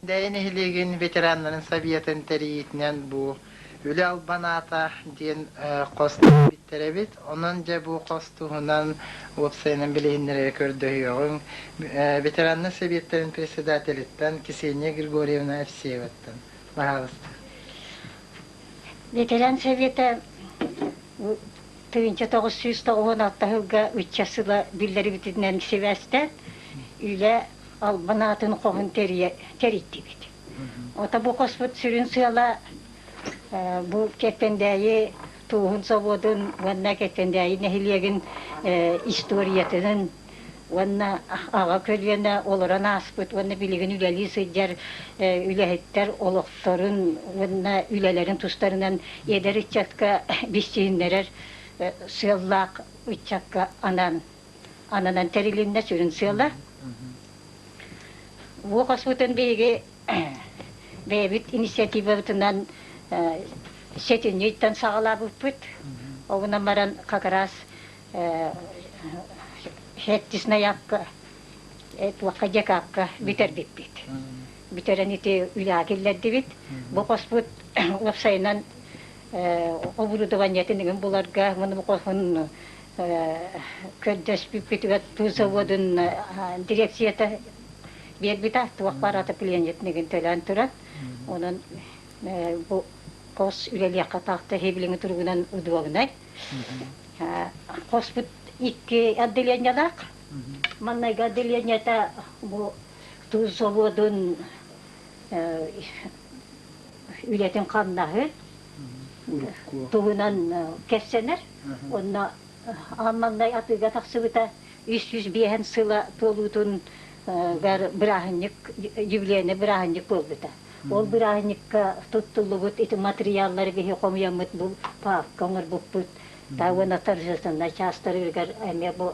Кэппэндээйи нэһилиэгин ветераннарын советын тэрийиитинэн бу Үлэ албан аата диэн хос тэрийбиттэр эбит. Онон дьэ бу хос туһунан уопсайынан билиһиннэрэрэ көрдөһүөҕүҥ. Ветераннар сэбиэттэрин председателиттэн Ксения Григорьевна Евсееваттан. Баһаалыста. Ветеран совета 1996 сылга ыччат сыла биллэрибитинэн сибээстээн үлэ албан аатын хоһун тэрийдибит. Ото бу хоспут сүрүн сыала бу Кэппэндээйи тууһун собуотун уонна Кэппэндээйи нэһилиэгин историятын уонна аҕа көлүөнэ олорон ааспыт уонна билигин үлэлии сылдьар үлэһиттэр олохторун уонна үлэлэрин тустарынан эдэр ыччакка билсиһиннэрэр сыаллаах ыччакка анаан ананан тэрилиннэ сүрүн сыала. Бу хоспутун биһиги бэйэбит инициативабытынан сэтинньиттэн саҕалаабыппыт. Оҕунан баран как раз сэттис ноябка туохха декабка бүтэрбиппит. Бүтэрэн ити үлэҕэ киллэрдибит. Бу хоспут уопсайынан оборудованиетын игин буларга муну бу хосун көрдөспүппүтүгэр туу заводун дирекцията биэрбитэ туох баар отоплениетын игин төлөөн туран. Онон бу хос үлэлиэххэ таахта иһи туругунан удобнай. Хоспут икки отделениелаах. Маннайга отделениета бу туус заводун үлэтин хамнаһы туһунан кэпсэнэр. Онно аан маҥнай атыыга тахсыбыта 305 сыла туолуутун бырааһынньык юбилейный бырааһынньык буолбута. Ол бырааһынньыкка туттуллубут ити матырыйааллары биһи хомуйаммыт бу паапка оҥорбуппут. Та уонна торжественнай чаастарыгар эмиэ бу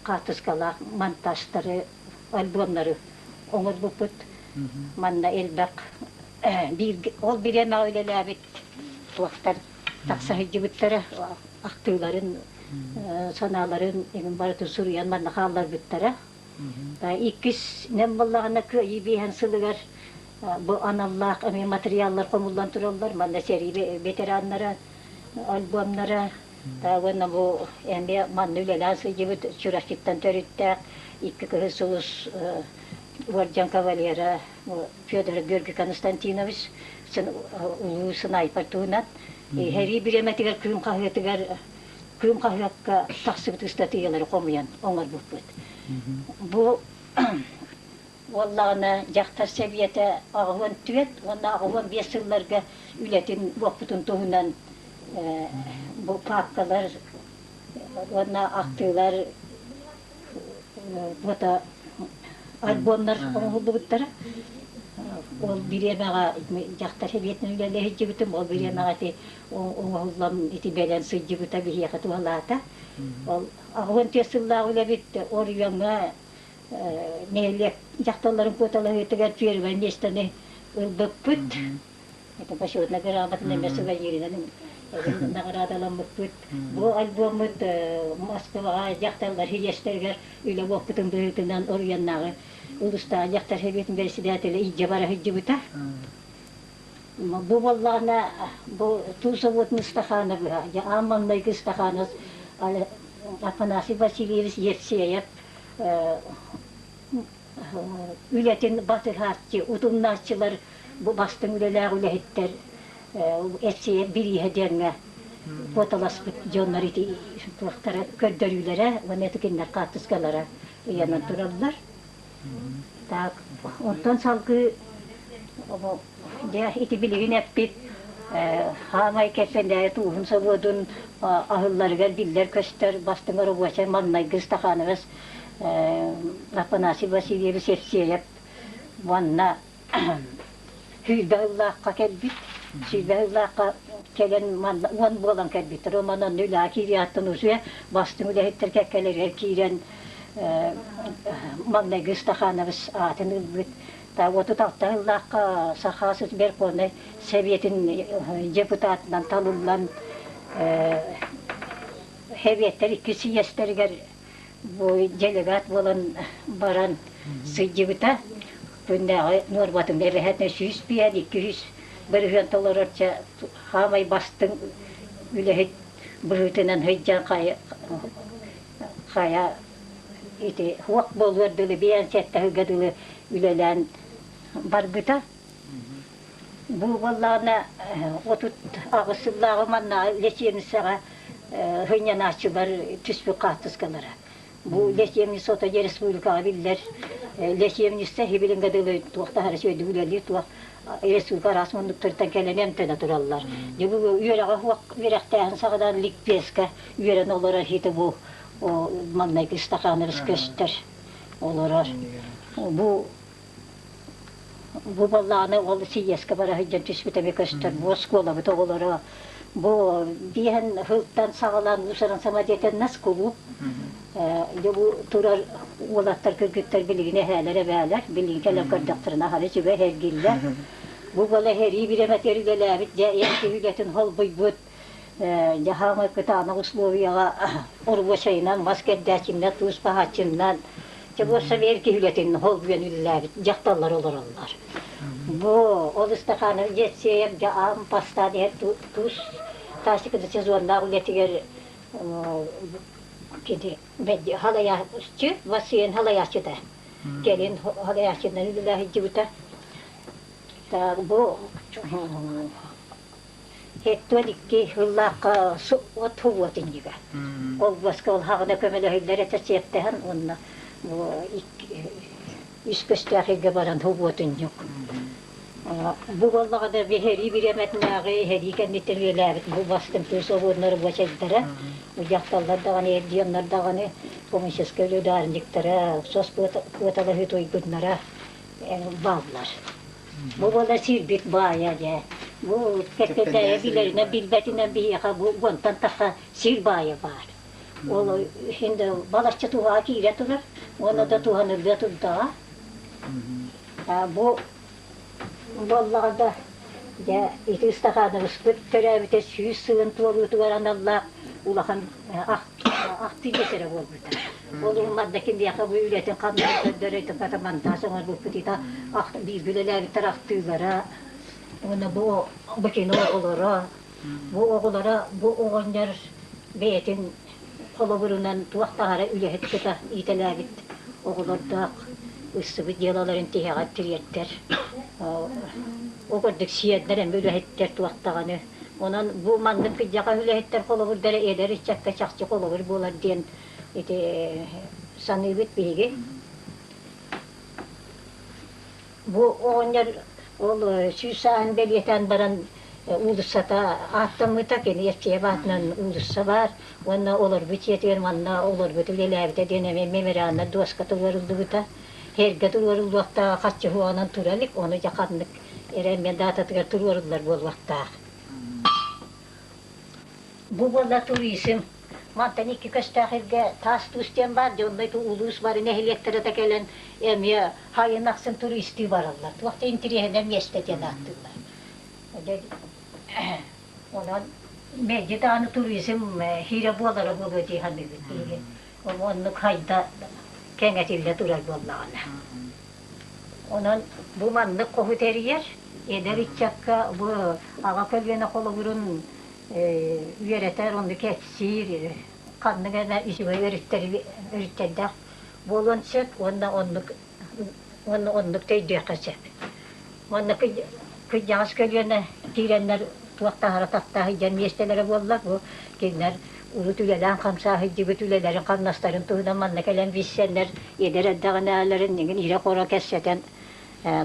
хаартыскалаах монтажтары, альбомнары оҥорбуппут. Манна элбэх биир ол бириэмэҕэ үлэлээбит туохтар тахса сылдьыбыттара ахтыыларын, санааларын эҥин барытын суруйан манна хаалларбыттара. Иккис нэм буоллаҕына Кыайыы биэһэн сылыгар бу аналлаах эмиэ материаллар хомуллан тураллар. Манна сэрии ветераннара, альбомнара уонна бу эмиэ манна үлэлээн сылдьыбыт Чурапчыттан төрүттээх икки кыһыл сулус уордьан кавалера Федор Георгий Константинович улуу снайпер туһунан сэрии бириэмэтигэр Кыым хаһыатыгар Кыым хаһыакка тахсыбыт ыстатыйалары хомуйан оҥорбуппут. Бу буоллаҕына дьахтар сэбиэтэ 84 уонна 85 сылларга үлэтин уоппутун туһунан бу паапкалар уонна ахтыылар буота альбомнар оҥоһуллубуттара. Ол бириэмэҕэ дьахтар сэбиэтин үлэлии сылдьыбытым, ол бириэмэҕэ ити оҥоһуллан ити бэлэн сылдьыбыта биһиэхэ туһалаата. Ол 84 сыллаах үлэбит оройуоҥҥа нэһилиэк дьахталларын куоталаһыытыгар первое миэстэни ылбыппыт. Это почетная грамота эмиэ сувениринэн наҕараадаламмыппыт. Бу альбоммут Москваҕа дьахталлар съезтэригэр үлэ уоппутун быһыытынан оройуоннааҕы улуустааҕы дьахтар сэбиэтин бэрэссэдээтэлэ илдьэ бара сылдьыбыта. Бу буоллаҕына бу туу собуотун Ыстахаана быһа, аан маҥнайгы Ыстахаанас Афанасий Васильевич Евсеев үлэтин батыһааччы, утумнааччылар бу бастыҥ үлэлээх үлэһиттэр Евсеев бирииһэ диэҥҥэ куоталаспыт дьоннор ити туохтара көрдөрүүлэрэ уонна ити кинилэр хаартыскалара ыйанан тураллар. Так, онтон салгыы дьэ ити билигин эппит хаамай Кэппэндээйи тууһун собуодун аһылларыгар биллэр-көстөр бастыҥ оробуочай маҥнайгы Стахановец Афанасий Васильевич Евсеев уонна сүүрбэ сыллаахха кэлбит. Сүүрбэ сыллаахха кэлэн манна уон буолан кэлбиттэр. Онон онно үлэҕэ киириэхтэн уже бастыҥ үлэһиттэр кэккэлэригэр киирэн маҥнайгы Стахановец аатын ылбыт. 36 сыллаахха Саха Верховнай Сэбиэтин депутатынан талыллан Сэбиэттэр икки съезтэригэр бу делегат буолан баран сылдьыбыта. Күннээҕи нуорбатын эбэһээтинэ 152 бырыһыан толорор чэ хаамай бастыҥ үлэһит быһыытынан сылдьан хайа ити хуох буолуор дылы биэнсийэттэ сылга дылы үлэлээн барбыта. Бу буоллаҕына 38 сыллааҕы маннааҕы лечебницаҕа сынньанааччылар түспүт хаартыскалара. Бу лечебница республикаҕа биллэр лечебница хибилингэ дылы туох таһара сүөдү үлэлиир туох республика араас муннуктарыттан кэлэн эмтэнэ тураллар. Дьэ бу үөрэҕэ суох үөрэхтээһин саҕадан ликбезка үөрэн олорор хити бу маҥнайгы Стаханович көстөр олорор. Бу Бу буоллаҕына ол сийиэскэ бара сылдьан түспүтэ эмиэ көстөр. Бу оскуолабыт оҕолоро бу биэһэн сылтан саҕалаан Уус-Уран самодеятельность кулууп дьэ бу турар уолаттар кыргыттар билигин эһээлэр эбээлэр билигин кэлэн көрдөхтөрүнэ аһары үчүгэй эргиллэр. Бу буола сэрии бириэмэтигэр үлэлээбит дьэ эр киһи үлэтин холбуйбут дьэ хаамай кытаанах условияҕа оробуочайынан мас кэрдээччиннэр туус баһааччыннан Дьэ бу Савель киһилэтин холбуйан үлэлээбит дьахталлар олороллор. Бу ол Ыстаханов Дьэссиэйэп дьэ аан бастаан иһэр туус таасикыда сезоннаах үлэтигэр кини халайааччы Василий халайааччыта. Кэлин халайааччынан үлэлээ сылдьыбыта. Бу 72 сыллаахха от хубуот иннигэ. Колбаска ол хаҕына көмөлөһүллэр этэ сиэптэһэн уонна бу үс көстөөх илгэ баран хубуотунньук. Бу буоллаҕына биһэрии бириэмэтинээҕи иһэрии кэнниттэн үөлээбит бу бастыҥ тыы собуоннар рабочайдара, дьахталлар даҕаны, эрдиэннэр даҕаны коммунистическай ударниктара, сос куоталаһыы туйгуннара бааллар. Бу буола сирбит баайа дьэ. Бу кэккэтээйэ билэринэн билбэтинэн биһиэхэ бу уонтан тахса сир баайа баар. Ол иһин да балачча туһаҕа киирэ турар уонна да туһаныллыа турдаҕа. Бу буоллаҕа да дьэ ити Ыстахаанабыспыт төрөөбүтэ 100 сылын туолуутугар аналлаах улахан ахтыы биэчэрэ буолбута. Ол иһин манна киниэхэ бу үлэтин ханна көрдөрө итипата мантаас оҥорбуппут ита бииргэ үлэлээбиттэр ахтыылара уонна бу бу кино оҕолоро бу оҕолоро бу оҕонньор бэйэтин холобурунан туох таһара үлэһит кыта иитэлээбит оҕолордоох ыстыбыт дьыалаларын тиһэҕэр тириэрдэр ол курдук сиэннэр эмиэ үлэһиттэр туох даҕаны онон бу маннык кырдьаҕас үлэһиттэр холобурдара эдэр ыччакка чахчы холобур буолар диэн ити саныыбыт биһиги. Бу оҕонньор ол 100 сааһын бэлиэтээн баран уулуссата ааттаммыта, кини Евсеев аатынан уулусса баар уонна олорбут дьиэтигэр манна олорбут үлэлээбитэ диэн эмиэ мемориальнай дуоска туруоруллубута. Эргэ туруоруллуохтааҕа харчы суоҕунан тура илик, ону дьэ ханнык эрэ эмиэ даататыгар туруоруллар буолуохтаах. Бу буолла туризм. Мантан икки көстөөх иргэ таас туус диэн баар, дьэ онно ити улуус бары нэһилиэктэрэ да кэлэн эмиэ сайын ахсын туристыы бараллар. Туох да интэриэһинэй миэстэ диэн ааттыыллар. Дьэ онон мэлдьи даҕаны туризм хиирэ буолара буолуо дии саныыбын биһиги. Оннук хайда кэҥэтиллэ турар буоллаҕына. Онон бу маннык хоһу тэрийэр эдэр ыччакка бу аҕа көлүөнэ холобурун үөрэтэр, онну кэпсиир, ханнык эмэ үчүгэй өрүттэрдээх буолуон сөп уонна оннук уонна оннук төйдүөххэ сөп. Уонна кырдьаҕас көлүөнэ киирэннэр туох таһара таптаа сылдьар миэстэлэрэ буолла. Бу кинилэр урут үлэлээн хамсаа сылдьыбыт үлэлэрин хамнастарын туһунан манна кэлэн билсэннэр эдэр эрдэҕинээлэрин иҥин ирэ-хоро кэпсэтэн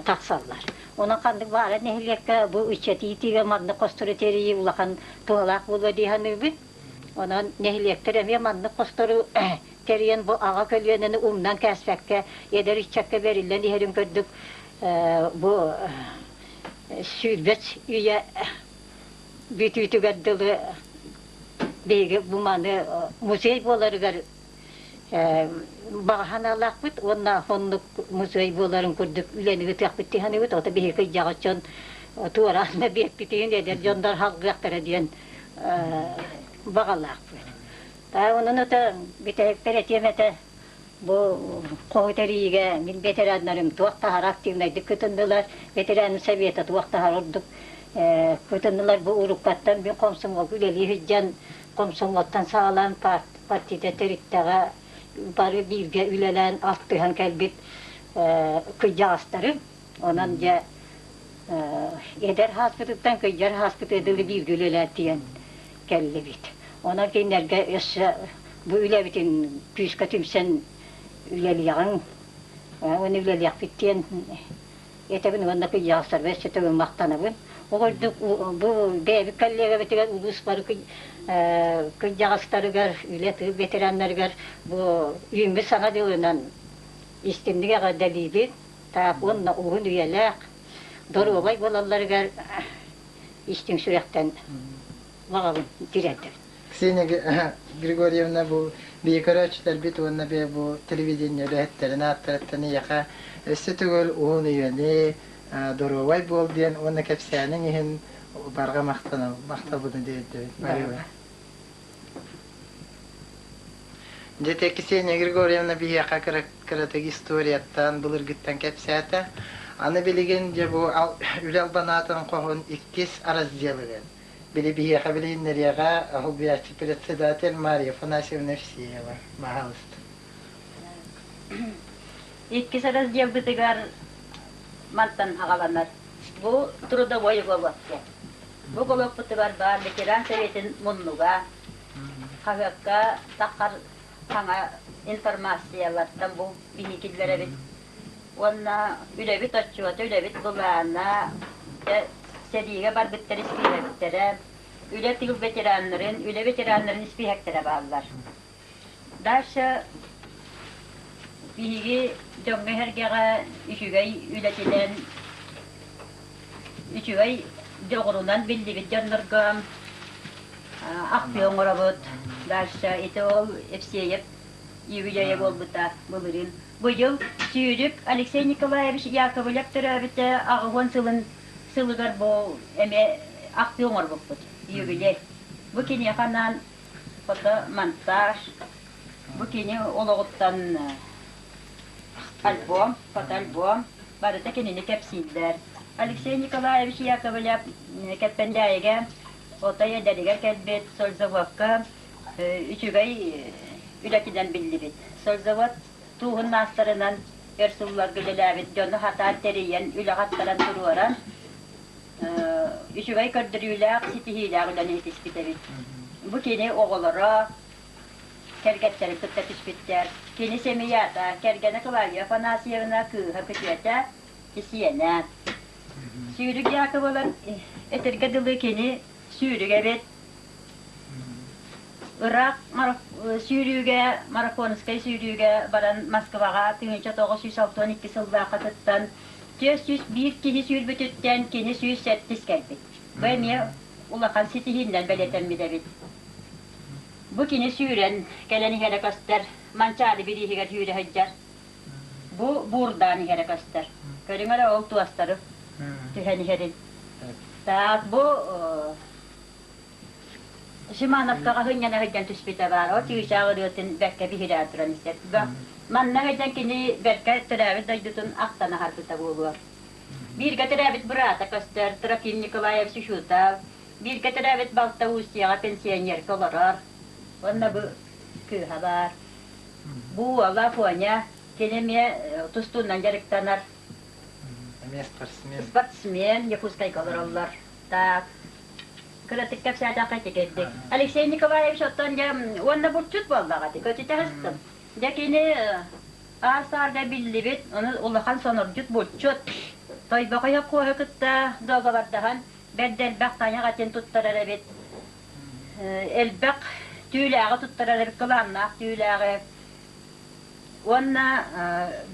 тахсаллар. Онон ханнык баара нэһилиэккэ бу ыччат иитиигэ маннык хостору тэрийии улахан туһалаах буолуо дии саныыбын. Онон нэһилиэктэр эмиэ маннык хостору тэрийэн бу аҕа көлүөнэни умнан кээспэккэ эдэр ыччакка бэриллэн иһэрин көрдүк бу 20 үйэ бүтүүтүгэр дылы биһиги бу маны музей буоларыгар баҕа санаалаахпыт уонна оннук музей буоларын курдук үлэни ыытыахпыт дии саныыбыт. Ото биһиги кыйдьаҕас дьон туораан да биэрпитин эдэр дьоннор халгыахтара диэн баҕалаахпыт. Онон ото бүтэһикпэр этиэм этэ. Бу хоһу тэрийиигэ мин ветераннарым туох таһар активнайдык кытыннылар, ветеран совета туох таһар ордук кытыннылар. Бу уруккаттан мин комсомолга үлэлии сылдьан, комсомолтан саҕалаан партия тэрилтэҕэ бары бииргэ үлэлээн алтыһан кэлбит кыдьаҕастарым. Онон дьэ эдэр ааспытыттан кыйдьар ааспытыгар дылы бииргэ үлэлээн тиийэн кэллибит. Онон кинилэргэ өссө бу үлэбитин күүскэ түмсэн үлэлиэҕиҥ, уонна үлэлиэхпит диэн этэбин уонна кыйдьаҕастарга өссө төгүл махтанабын. Ол курдук бу бэйэбит коллегабытыгар улуус бары кыйдьаҕастарыгар, үлэ тыыл ветераннарыгар бу үүммүт саҥа дьылынан истиҥник эҕэрдэлиибит. Таах уонна уһун үйэлээх, доруобай буолалларыгар истиҥ сүрэхтэн баҕабын тириэрдэбин. Ксения Григорьевна бу биһи көрөөччүлэрбит уонна бу телевидение үлэһиттэрин ааттарыттан эйиэхэ өссө төгүл уһун үйэни, доруобай буол диэн уонна кэпсээниҥ иһин барҕа махталбытын тириэрдэбит. Дьэ, Ксения Григорьевна биһиэхэ кыратык историяттан, былыргыттан кэпсээтэ. Аны билигин дьэ бу үлэ албанаатын хоһун иккис разделыгар били биһиэхэ билиһиннэриэҕэ холбуйааччы председатель Мария Афанасьевна Евсеева. Баһаалыста. Иккис разделбытыгар мантан аҕаланар. Бу трудовой уголок диэн. Бу уголокпутугар баар ветеран советын муннуга, хаһыакка таххар саҥа информациялартан бу биһи киллэрэбит. Уонна үлэбит отчуота, үлэбит былаана, сэриигэ барбыттар испииһэктэрэ, үлэ тыыл ветераннарын, үлэ ветераннарын испииһэктэрэ бааллар. Дальше биһиги дьоҥҥо-сэргэҕэ үчүгэй үлэтинэн, үчүгэй дьоҕурунан биллибит дьоннорго ахтыы оҥоробут. Дальше ити ол Евсеев юбилейа буолбута былырыын. Быйыл Сүүрүк Алексей Николаевич Яковлев төрөөбүтэ 80 сылын сылыгар бу эмиэ ахтыы оҥорбуппут юбилей. Бу киниэхэ анаан фотомонтаж, бу кини олоҕуттан альбом, фотоальбом, барыта кинини кэпсииллэр. Алексей Николаевич Яковлев Кэппэндээйигэ отой эдэригэр кэлбит Сользаводка үчүгэй үлэтинэн биллибит. Сользавод тууһун маастарынан өр сылларга үлэлээбит дьону хатаан тэрийэн, үлэҕэ аттаран туруоран, үчүгэй көрдөрүүлээх, ситиһиилээх үлэни ситиспит эбит. Бу кини оҕолоро кэргэттэрин кытта түспүттэр. Кини семьята, кэргэнэ Клавдия Афанасьевна, кыыһа күтүөтэ, сиэнэ. Сүүрүк Яковлар этэргэ дылы кини сүүрүк эбит. Ыраах сүүрүүгэ, марафонскай сүүрүүгэ баран Москваҕа 1962 сыллаахха кыттан 401 киһи сүүрбүтүттэн кини 107 кэлбит. Бу эмиэ улахан ситиһииннэн бэлиэтэммит эбит. Бу кини сүүрэн кэлэн иһэрэ көстөр, Манчаары бирииһигэр сүүрэ сылдьар. Бу буурдаан иһэрэ көстөр. Көрүҥ эрэ ол туостары түһэн иһэрин. Так, бу Шимановкаҕа сынньана сылдьан түспүтэ баар. Ол чыычаах ырыатын бэркэ биһирээн туран истэр. Манна сылдьан кини бэркэ төрөөбүт дойдутун ахтан аһарбыта буолуо. Бииргэ төрөөбүт быраата көстөр, Трофим Николаевич Ишутов. Бииргэ төрөөбүт балта Устьяҕа пенсионерка олорор. Уонна бу кыыһа баар. Бу уола Фоня, кини эмиэ тустуунан дьарыктанар. Эмиэ спортсмен. Спортсмен, Якутскайга олороллор. Так, кыратык кэпсээтэххэ ити кэлдик. Алексей Николаевич оттон дьэ уонна булчут буоллаҕа ити көтүтэ сыстым. Дьэ кини аар-саарга биллибит, ону улахан сонордьут булчут. Тойбохой куоһу кытта дуогабардаһан бэрт элбэх тайах этин туттарар эбит. Элбэх түүлээҕи туттарар эбит, кылааннаах түүлээҕи. Уонна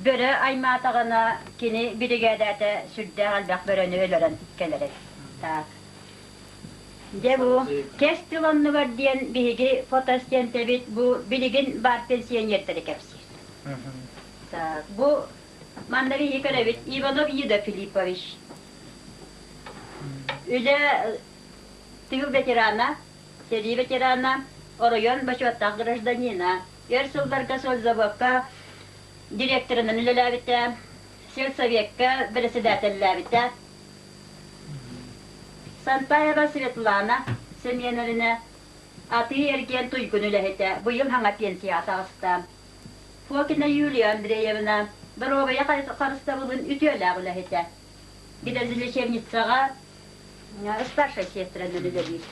бөрө аймаатаҕына кини биригээдээтэ сүрдээх элбэх бөрөнү өлөрөн кэлэр эбит. Так. Дьэ бу кэс тыл оннугар диэн биһиги фотостентэбит бу билигин баар пенсионердэри кэпсиир. Так, бу манна биһиги көрөбүт Иванов Юда Филиппович. Үлэ тыыл ветерана, сэрии ветерана, оройуон бочуоттаах гражданина. Өр сылларга Сользаводка директорынан үлэлээбитэ, сельсовекка бэрэссэдээтэллээбитэ. Сантаева Светлана Семеновна атыы-эргиэн туйгун үлэһитэ, быйыл хаҥа пенсияҕа таҕыста. Фокина Юлия Андреевна доруобуйа харыстабылын үтүөлээх үлэһитэ. Гидролечебницаҕа старшай сестранан үлэлиир.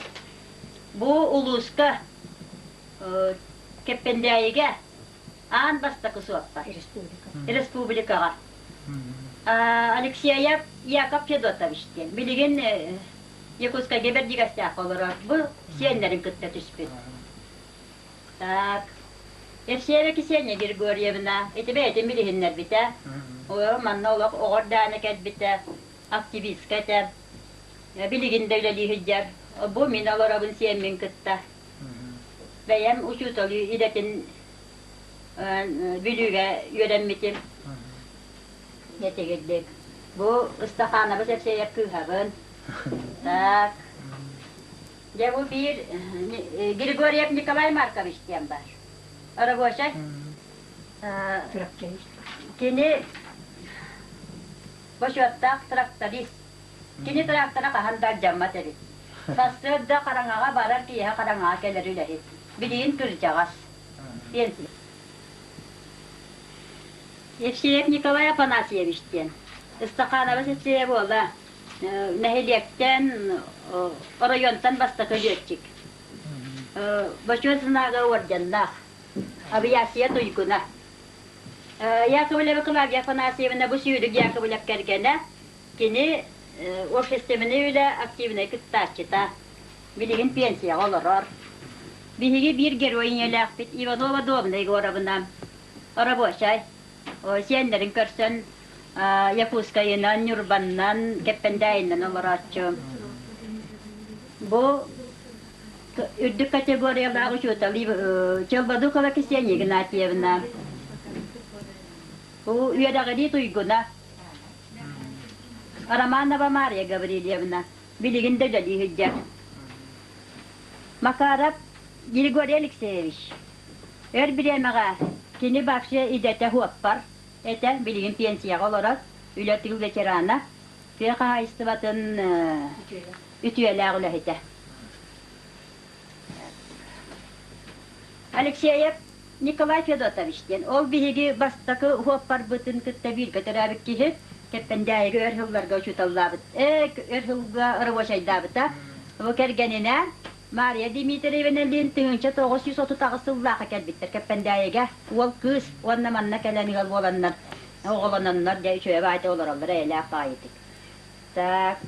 Бу улууска Кэппэндээйигэ аан бастакы суоппар. Республикаҕа. Алексеев Яков Федотович диэн. Билигин Якутскайга Бэрдьигэстээххэ олорор. Бу сиэннэрин кытта түспүт. Так. Евсеева Ксения Григорьевна ити бэйэтин билиһиннэрбитэ. Манна олох оҕо эрдэҕинэ кэлбитэ, активистка этэ. Билигин да үлэлии сылдьар. Бу мин олоробун сиэммин кытта. Бэйэм учуутал идэтин Бүлүүгэ үөрэммитим. Этигирдик. Бу Ыстахаанабыс Евсеев кыыһабын. Так. Дьэ бу биир Григорьев Николай Маркович диэн баар. Рабочай. Кини бочуоттаах тракторист. Кини трактора хаһан да алдьаммат эбит. Сарсыарда хараҥаҕа барар киэһэ хараҥаҕа кэлэр үлэһит. Билигин кырдьаҕас. Пенсия. Евсеев Николай Афанасьевич диэн. Ыстаханова Евсеев уола. Нэһилиэктэн, оройуонтан бастакы лүөччүк. Бочуот знага орденнаах. Авиация туйгуна. Яковлева Клавдия Афанасьевна бу сүүрүк Яковлев кэргэнэ. Кини общественнай үлэ активнай кыттааччыта. Билигин пенсияҕа олорор. Биһиги биир герой ийэлээхпит Иванова Домна Егоровна. Рабочай. Сиэннэрин көрсөн Якутскайынан, Ньурбаннан, Кэппэндээйинэн олорооччу. Бу үрдүк категориялаах учуутал Челбадукова Ксения Игнатьевна. Бу үөрэҕирии туйгуна Романова Мария Гаврильевна билигин да үлэлии сылдьар. Макаров Григорий Алексеевич өр бириэмэҕэ кини вообще идэтэ суоппар этэ, билигин пенсияҕа олорор, үлэ тыыл ветерана, тыа хаһаайыстыбатын үтүөлээх үлэһитэ. Алексеев Николай Федотович диэн. Ол биһиги бастакы уоппарбытын кытта бииргэ төрөөбүт киһи Кэппэндээйигэ өр сылларга учууталлаабыт, өр сылга рабочайдаабыта. Бу кэргэнинээн Мария Дмитриевналыын 1938 сыллаахха кэлбиттэр Кэппэндээйигэ. Уол кыыс уонна манна кэлэн ыал буоланнар, оҕолононнор дьэ үчүгэй баайда олороллор эйэлээх баайытык. Так,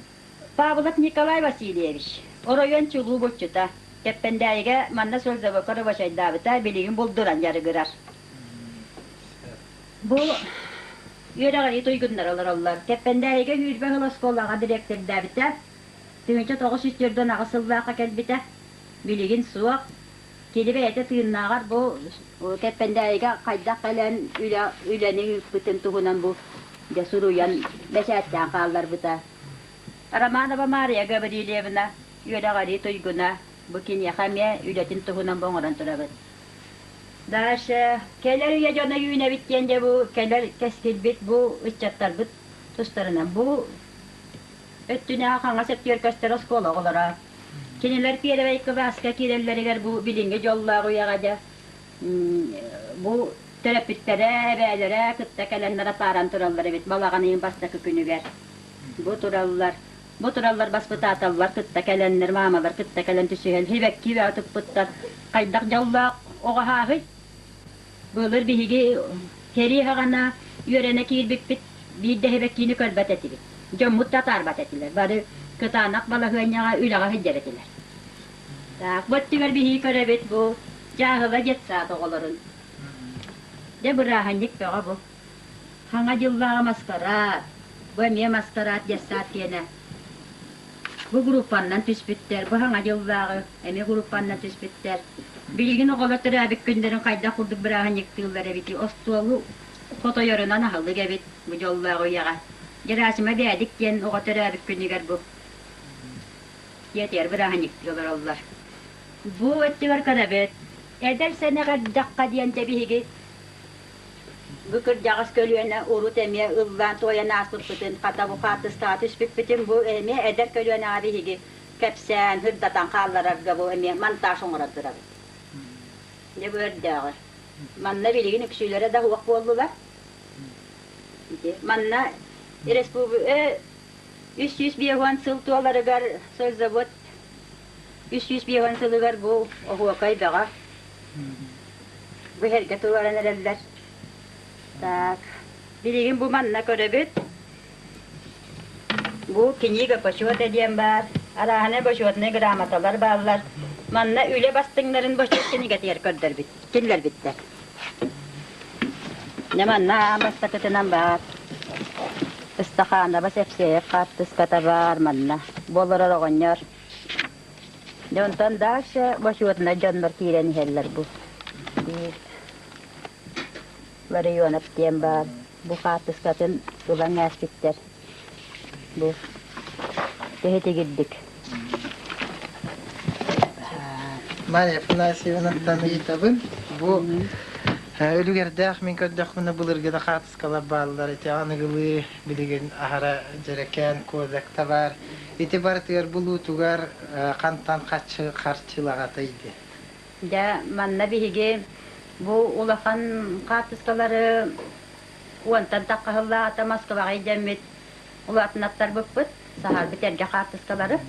Павлов Николай Васильевич, оройуон чулуу булчута, Кэппэндээйигэ манна сользаводка рабочайдаабыта, билигин булдуран дьарыгырар. Бу үөрэҕирии туйгуннара олороллор. Кэппэндээйигэ сүүрбэ сыл оскуолаҕа дириэктэрдээбитэ, 1948 сыллаахха кэлбитэ, билигин суох. Кини бэйэтэ тыыннааҕар бу Кэппэндээйигэ хайдах кэлэн үлэ, үлэни ыыппытын туһунан бу дьэ суруйан бэчээттээн хаалларбыта. Романова Мария Гаврильевна үөрэҕирии туйгуна бу киниэхэ эмиэ үлэтин туһунан бу оҥорон турабыт. Дальше кэлэр үйэ дьоно үүнэбит диэн дьэ бу кэлэр кэскилбит бу ыччаттарбыт тустарынан бу өттүнээх хаҥас өттүгэр көстөр оскуола оҕолоро Кинилэр пиэрибэй кылааска киирэллэригэр бу билиҥҥи дьоллоох үйэҕэ дьэ бу төрөппүттэрэ, эбээлэрэ кытта кэлэннэр атааран тураллар эбит балаҕан ыйын бастакы күнүгэр. Бу тураллар, бу тураллар баспытааталлар кытта кэлэннэр, маамалар кытта кэлэн түсүһэн сибэкки бөҕө туппуттар. Хайдах дьоллоох оҕо ааһый? Былыр биһиги сэрии саҕана үөрэнэ киирбиппит, биир да сибэккини көрбөт этибит. Дьоммут да атаарбат этилэр. Бары кытаанах балаһыанньаҕа үлэҕэ сылдьар этилэр. Так, бу өттүгэр биһиги көрөбүт бу дьааһыла детсад оҕолорун. Дьэ бырааһынньык бөҕө бу. Хаҥа дьыллааҕы маскараат. Бу эмиэ маскараат детсад диэнэ. Бу группаннан түспүттэр, бу хаҥа дьыллааҕы эмиэ группаннан түспүттэр. Билигин оҕолор төрөөбүт күннэрин хайдах курдук бырааһынньыктыыллар эбитий, остуолу хотойорунан аһылык эбит бу дьоллоох үйэҕэ. Герасима Бээдик диэн оҕо төрөөбүт күнүгэр бу дьиэтигэр бырааһынньыктыы олороллор. Бу өттүгэр көрөбүт, эдэр сэнэх эрдэххэ диэн дьэ биһиги. Бу кырдьаҕас көлүөнэ урут эмиэ ыллаан-туойан ааспыппытын, хата бу хаартыскаҕа түспүппүтүн бу эмиэ эдэр көлүөнэҕэ биһиги кэпсээн, сырдатан хаалларарга бу эмиэ монтаж оҥорон турабыт. Дьэ бу өрдөөҕү. Манна билигин үксүлэрэ да суох буоллулар. Ити манна республика 350 сыл туоларыгар сользавод 350 сылыгар бу оһуокай бөҕө. Бу эргэ туруоран эрэллэр. Так, билигин бу манна көрөбүт. Бу книга почета диэн баар. Арааһынай бочуотунай грамоталар бааллар. Манна үлэ бастыҥнарын бочуот кинигэтигэр көрдөрбүт, киллэрбиттэр. Дьэ манна аан бастакытынан баар. Ыстахаанаба Сэпсиэйэп хаартыската баар манна. Бу олорор оҕонньор. Дьэ онтон дальше бочуотунай дьоннор киирэн иһэллэр бу. Биир Ларионов диэн баар. Бу хаартыскатын ылан ээспиттэр. Бу төһө Марья Афанасьевнаттан ыйытабын. Бу үлүгэрдээх мин көрдөхпүнэ былыргы да хаартыскалар бааллар. Ити аныгылыы билигин аһара дьэрэкээн кодекта баар. Ити барытыгар булуутугар хантан харчы харчылаҕатай дии. Дьэ, манна биһиги бу улахан хаартыскалары уонтан таххаһыллаата Москваҕа илдьэммит улаатынаттарбыппыт, саһарбыт эргэ хаартыскалары.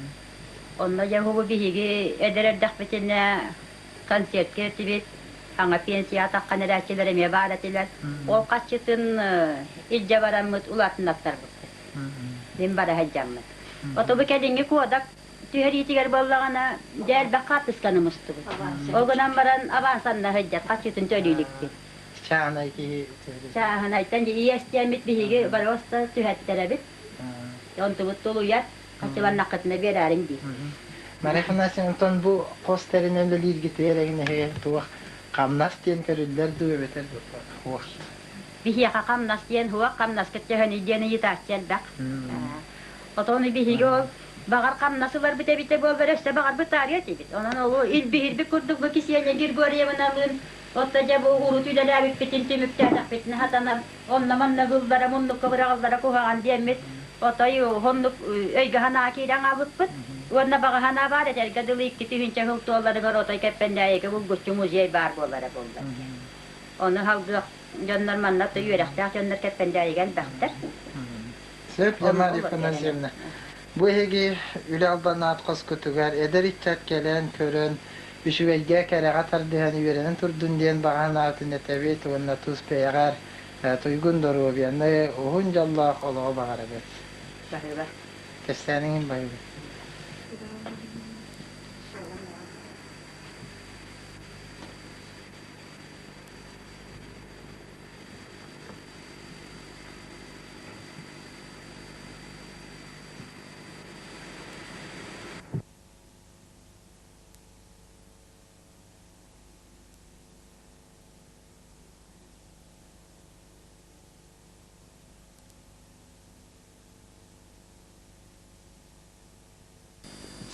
Онно дьэ бу биһиги эдэр эрдэхпитинэ концертка этибит, саҥа пенсия таххан эрээччилэр эмиэ баар этилэр. Ол харчытын илдьэ бараммыт улаатынаттарбыппыт. Мин бара сылдьаммыт. Ото бу кэлиҥҥи кодак түһэриитигэр буоллаҕына, дьэ элбэх хаартысканы мустубут. Ол гынан баран авансанна сылдьар харчытын төлүү иликпит. Чааһынай киһи Чааһынайтан иэстиэммит биһиги боруоста түһэттэрэбит. Онтубут тулуйар, хаччыланнаххытына биэрээриҥ дии. Мария Афанасьевна, онтон бу хос тэринэн үлэлииргитигэр эҥин эһиги туох хамнас диэн көрүллэр дуу эбэтэр туох? Биһиэхэ хамнас диэн суох, хамнаскыт төһөнүй диэн ыйытааччы элбэх. Отон биһиги ол баҕар хамнас ыларбыт эбитэ буоллар өссө баҕарбыт таарыйа этибит. Онон ол илбиһирбит курдук бу Кисиэнньэ Григорьевналыын Отто дьэ бу урут үлэлээбиппитин түмүктээтэхпитинэ сатанар, онно-манна ыллара, муннукка быраҕыллара куһаҕан диэммит, отой оннук өйгө-санаа киирэн хаалбыппыт. Уонна баҕа санаа баар этэргэ дылы 2000 сыл туоларыгар отой Кэппэндээйигэ булгуччу музей баар буолара буоллар диэн. Ону салгыах дьоннор манна отой үөрэхтээх дьоннор Кэппэндээйигэ элбэхтэр. Сөп, Онно Марья олор Афанасьевна. Бу эһиги үлэ албан аат хоскутугар эдэр ыччат кэлэн көрөн үчүгэйгэ кэрэҕэ тардыһан үөрэнэн турдун диэн баҕа санаатын этэбит уонна тус бэйэҕэр туйгун доруобуйаны, уһун дьоллоох олоҕу баҕарабыт. Баһыыба. Кэпсээниҥ баһыыба.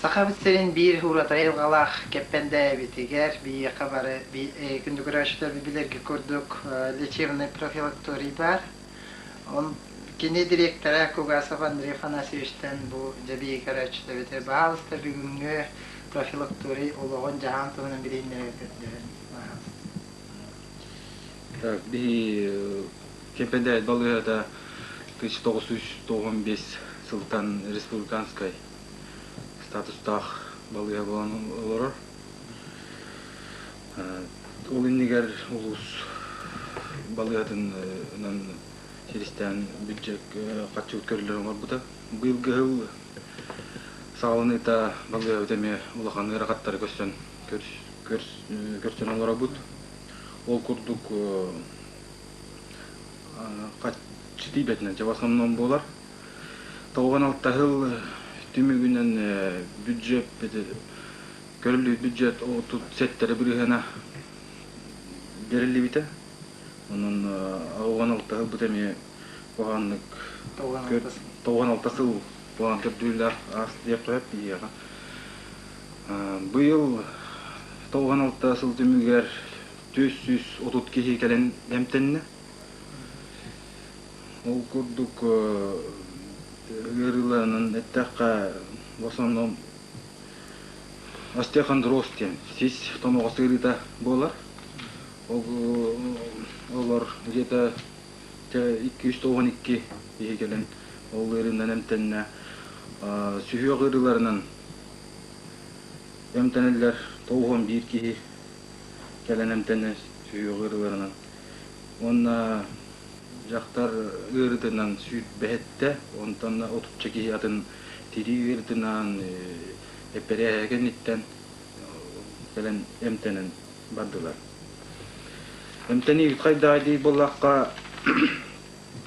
Сахабыт сирин биир ураты айылҕалаах Кэппэндээйибитигэр биһиэхэ бары күндү билэргэ курдук лечебный профилакторий баар. Он кини дириэктэрэ Кугасов Андрей Афанасьевичтан бу дьэбии көрөөччүтэ эбитэ. Баһаалыста бүгүҥҥү профилакторий олоҕун-дьаһаҕын туһунан билиһиннэрэ көрдөһөн. Так, биһи Кэмпэндээйит балыыһата 1995 сылтан республиканскай статустаах балыыһа буолан олорор. Ол иннигэр улуус балыыһатынан сиристээн бюджет харчыбыт көрүллэр оҥорбута. Быйылгы сыл саҕаланыыта балыыһабыт эмиэ улахан ыарахаттары көрсөн көрсөн олоробут. Ол курдук харчы тиийбэтинэн в основном буолар. 96 сыл түмүгүнэн бюджет көрүллүбүт бюджет 37 бырыһыана бэриллибитэ. Онон 16 сылбыт эмиэ куһаҕаннык 96 сыл куһаҕан көрдүүлээх аас диэххэ сөп биһиэхэ. Быйыл 96 сыл түмүгэр 430 киһи кэлэн эмтэннэ. Ол курдук ыарыыларынан эттэххэ, в основном остеохондроз диэн сис тоноҕос ыарыыта буолар. Олор где-то 292 киһи кэлэн ол ыарыынан эмтэннэ. Сүһүөх ыарыыларынан эмтэнэллэр 91 киһи кэлэн эмтэнэ сүһүөх ыарыыларынан. Уонна дьахтар ыарыытынан сүүрбэһэттэ, онтон отучча киһи атын тирии ыарыытынан эпэрээһэ кэнниттэн кэлэн эмтэнэн бардылар. Эмтэнии хайдаҕай дии буоллахха,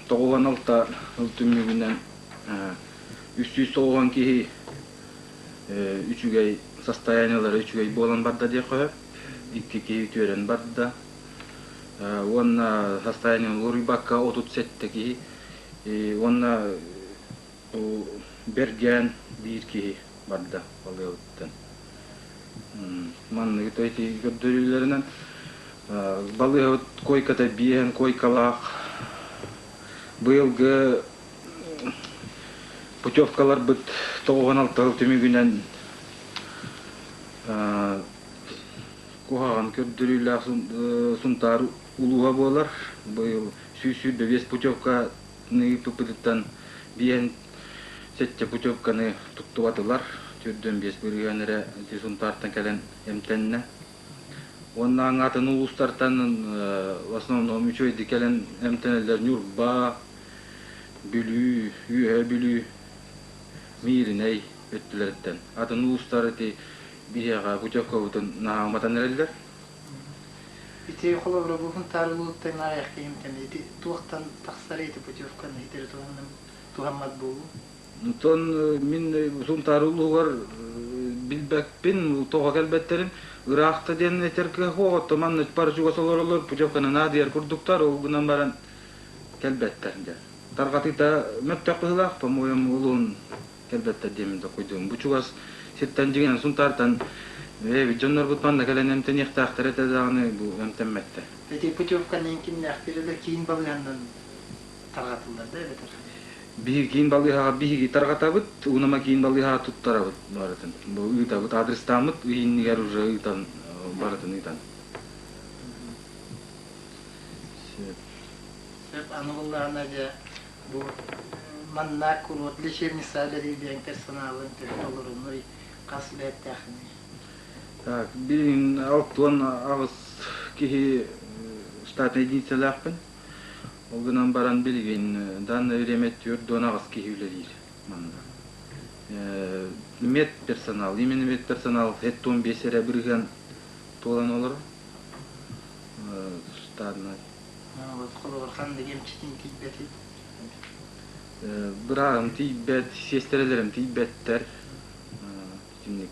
96 сыл түмүгүнэн 390 киһи үчүгэй состояниелара үчүгэй буолан барда диэххэ сөп. Икки киһи үтүөрэн барда. Уонна состояние уларыйбакка 37 киһи уонна бэргээн биир киһи барда балыабыттан. Манныгы ити көрдөрүүлэринэн балыыһабыт койката биэһэн койкалаах быйылгы путевкаларбыт 96 сыл түмүгүнэн куһаҕан көрдөрүүлээх Сунтаар улууһа буолар. Быйыл 125 путевканы ыыппыппытыттан биэһин сэттэ путевканы туттубатылар. 45 бырыһыан эрэ ити Сунтаартан кэлэн эмтэннэ. Уонна атын улуустартан в основном үчүгэйдик кэлэн эмтэнэллэр Ньурба, Бүлүү, Үөһээ Бүлүү, Мииринэй өттүлэриттэн. Атын улуустар ити биһиэхэ путевкабытын наһаа уматан эрэллэр. Ити холобура бу Сунтаар улууттан аҕыйах киһимтэн ити туохтан тахсар ити путевканы итери туһаммат буолуу? Онтон мин Сунтаар улууһугар билбэппин, тоҕо кэлбэттэрин ыраахта диэн этэр кыах суох, оттон манна бары чугас олороллор, путевканы наадыйар курдуктар, ол гынан баран кэлбэттэр дьэ. Тарҕатыыта мөлтөх быһыылаах, по-моему, улуун кэлбэттэр диэммин докуйдуум. Бу чугас сиртэн дьиҥинэн Сунтаартан бэйэбит дьоннорбут манна кэлэн эмтэниэхтээхтэр этэ даҕаны бу эмтэммэттэр. Ити путевканы кимнээхтэр да киин балыыһаннан тарҕатыллар да эбэтэр? Биһиги киин балыыһаҕа биһиги тарҕатабыт, Унама киин балыыһаҕа туттарабыт барытын. Бу ыытабыт, адрестааммыт иннигэр уже ыытан, барытын ыытан. Сөп. Сөп, аны буллаҕына дьэ бу манна куруот лечебница үлэлиир диэн персоналын төһө толорунуй, хас үлэһиттээххиний? Так, билигин 68 киһи штатнай единицэлээхпин. Ол гынан баран билигин данное время 48 киһи үлэлиир манна. Медперсонал, именно медперсонал 75 эрэ бырыһыан туолан олорор. Штатный. Вот холобур ханнык эмчитин тиийбэтий? Бырааһым тиийбэт, сиэстэрэлэрим тиийбэттэр. Итинник.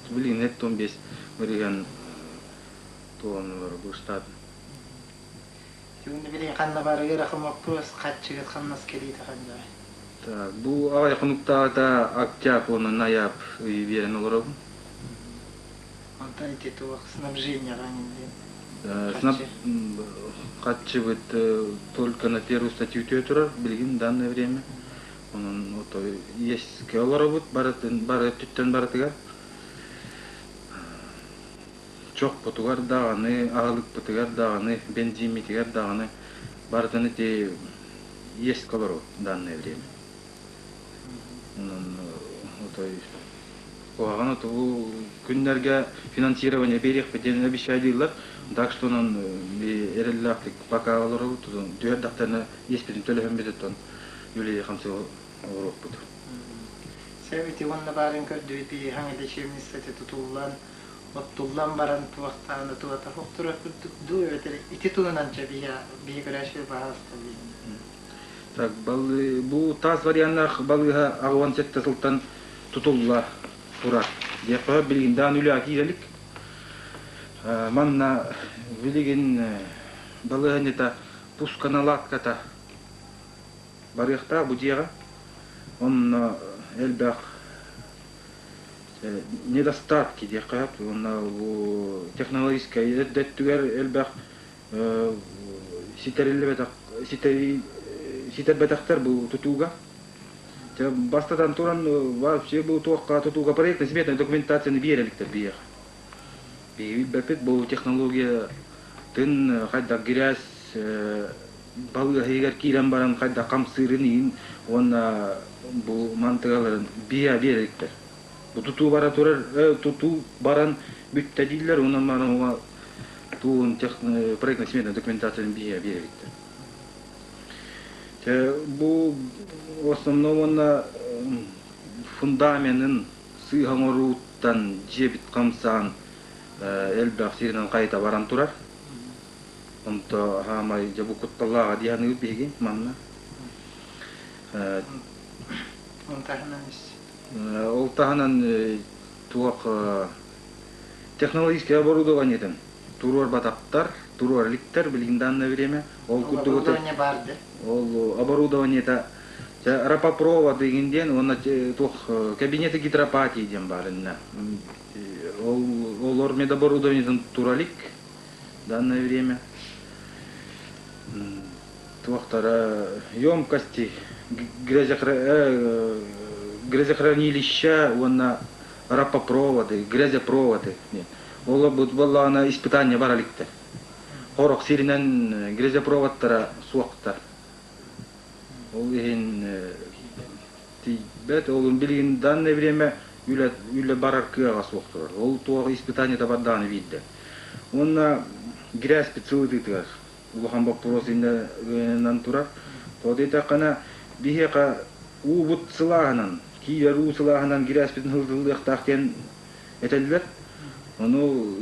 Билигин 75 бырыһыан туолан олорор бу штат. Түүн билигин ханна баар ыарахан боппуруос хаччыгыт хамнас кэлиитэ ханна? Так, бу аҕай хонуктааҕыта октябрь уонна ноябрь ый биэрэн олоробун. Онтон ити туох снабжениеҕа диэн? Хаччыбыт только на первую статью түһэ турар билигин данное время. Онон ото иэскэ олоробут барытын бары өттүттэн барытыгар. Чохпутугар даҕаны, аһылыкпытыгар даҕаны, бензиммитигэр даҕаны барытын ити иэскэ олоробут данное время. Онон отой куһаҕан ото бу күннэргэ финансирование биэриэхпит диэн обещайдыыллар. Так что онон эрэллээхтик пока олоробут, түһэрдэхтэринэ иэспитин төлөһөммүт оттон үлэлии-хамсыы олоруохпут. Сөп ити уонна баарын көрдүбүт биһиэхэ лечебницата тутуллан, оттуллан баран туохтааны туота охторор курдук дуу эбэтэр ити туһунан чэ биһи көрөөччү баһаалыста билиһиннэр. Так, бу таас варианнаах балыыһа 87 сылтан тутулла турар. Диэххэ билигин даан үлэҕэ киирэ илик. Манна билигин балыыһанньыта пусканаладката барыахтаах бу дьиэҕэ. Онно элбэх недостатки диэххэ сөп. Уонна бу технологическай эрдэ өттүгэр элбэх ситэриллибэтэх ситэри ситэрбэтэхтэр бу тутууга. Бастатан туран вообще бу туохха тутууга проектно-сметная документацияны биэрэ иликтэр биһиэхэ. Биһиги билбэппит бу технология тын хайдах грязь балыыһа киирэн баран хайдах хамсыырын иһин уонна бу мантыгаларын биэ биэрэ иликтэр. Бу тутуу бара турар тутуу баран бүттэ дииллэр онон баран туун проектно-сметная документацияны биһиэ биэрэ иликтэр. Бу основном уонна фундаменын сыыһа оҥорууттан дьиэбит хамсаан элбэх сиринэн хайыта баран турар. Онто хаамай дьэ бу кутталлааҕа дии саныыбыт биһиги манна. Ол таһынан Ол таһынан туох технологическай оборудованиетын туруорбатахтар, туруора иликтэр билигин данное время. Ол курдук оборудование баар да? Ол оборудованиета рапопровод игин диэн уонна туох кабинеты гидропатии диэн баар инна. Ол олор медоборудованиетын тура илик данное время. Туохтара емкости грязехранилища уонна рапопроводы, грязепроводы. Ол буоллаҕына испытание бара иликтэр. Хорох сиринэн грязепроводтара суохтар. Ол иһин тиийбэт. Ол билигин данное время үлэ, үлэ барар кыаҕа суох турар. Ол туох испытание бардаҕына биирдэ. Уонна грязь сылытыытыгар улахан боппуруос иннинэн турар. Тоҕо диэтэххинэ, биһиэхэ уубут сылааһынан, киирэр уу сылааһынан грязьпитин сылытыллыахтаах диэн этэллэр. Ону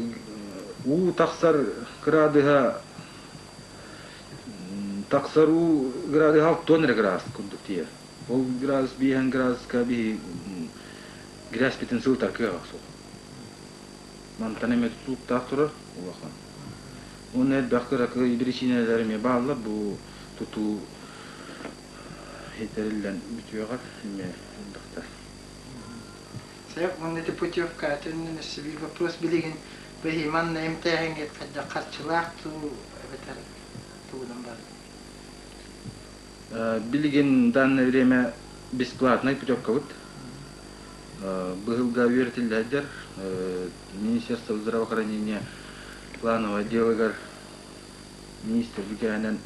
уу тахсар кыраадыһа тахсар уу градуһа 60 эрэ градус курдук тиийэр. Ол градус биэһэн градуска биһи грязьпитин сылытар кыаҕа суох. Мантан эмэ тутулуктаах турар улахан. Уонна элбэх кыракый биричиинэлэр эмиэ бааллар бу тутуу тэриллэн бүтүөҕэр эмиэ элбэхтэр. Сөп, уонна ити путевка төннөн өссө биир вопрос билигин быһыы манна эмтээһиҥҥит хайдах харчылаах дуу эбэтэр тугунан барар? Билигин данное время бесплатнай путевкабыт. Быһылга үөрэтиллээдэр Министерство здравоохранения плановай отделыгар министр бүтэһинэн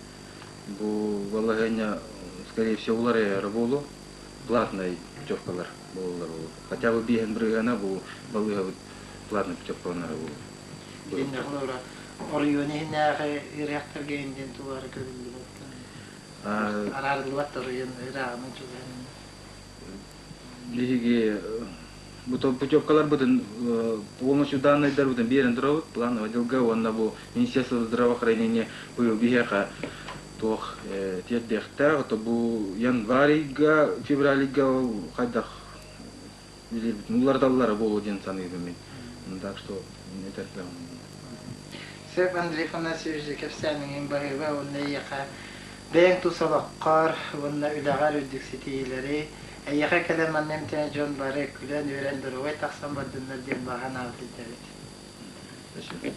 бу балаһыанньа скорее всего уларыйара буолуо. Платнай путевкалар буолаллар буолуо. Хотя бы биэһин бырыһыана бу балыыһабыт платный путевкаланара буолуо. Итиннэ холобура оройуон иһинээҕи ыарыһахтарга индиэн тулаары көрүллүбэт араарыллыбат оройуон ырааҕынан чугаһынан. Биһиги бу путевкаларбытын полностью данныйдарбытын биэрэн турабыт плановый отделга уонна бу Министерство здравоохранения быйыл биһиэхэ туох тиэрдиэхтээх, то бу январь ыйга, февраль ыйга хайдах билэрбитин уларыталлара буолуо диэн саныыбын мин. Так что этэр кыаҕым. Сөп, Андрей Афанасьевич, кэпсээниҥ баһыыба уонна эйиэхэ бэйэҥ тус олоххор уонна үлэҕэр үрдүк ситиһиилэри, эйиэхэ кэлэн манна эмтэнэ дьон бары күлэн-үөрэн доруобай тахсан бардыннар диэн баҕа санаабыт илдэбит. Спасибо.